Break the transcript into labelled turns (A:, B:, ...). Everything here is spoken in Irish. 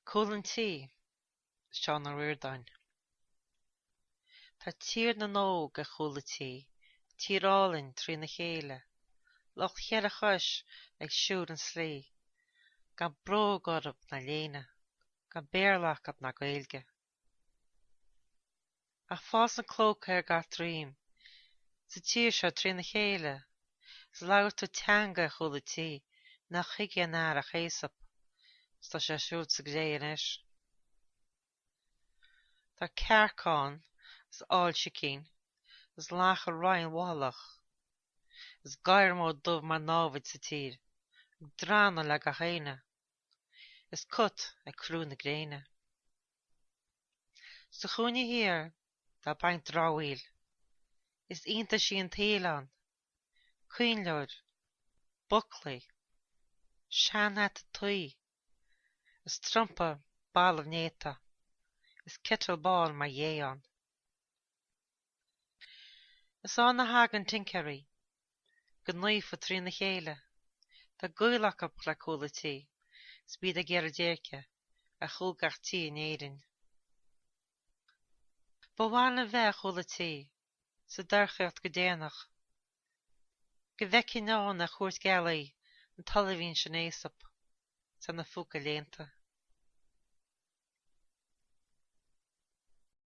A: Cúl an tí, Seán Ó Ríordáin. Tá Tír na nÓg ar chúl an tí, tír álainn trína chéile, lucht cheithre chois ag siúl an tslí, gan bróg orthu ná léine, gan Béarla acu ná Gaeilge. Ach fásann clóca ar gach droim sa tír seo trína chéile, 's labhartar teanga ar chúl an tí nach thuigfidh aon fhear ach Aesop, 's tá sé siúd sa gcré anois. Tá cearc ann is ál sicín is lacha righin mhothálach, is gadhar mór dubh mar námhaid sa tír, ag drannadh le gach éinne, is cat ag crú na gréine. Sa chúinne thiar tá banc dramhaíl, is iontaisí an tsaoil ann, coinnleoir, buclaí, seanhata tuí, is trumpa balbh néata, is citeal bán mar dhé ann. Is ann a thagann tincéirí, go naofa trína chéile, tá gaol acu le cúl an tí, 's bíd ag iarraidh déirce ar chúl gach tí in Éirinn. Ba mhaith liom bheith ar chúl an tí, sa dorchaíocht go déanach, go bhfeicfinn ann ar chuairt gealaí an tOilbhín sin Aesop, 's é ina phúca léannta.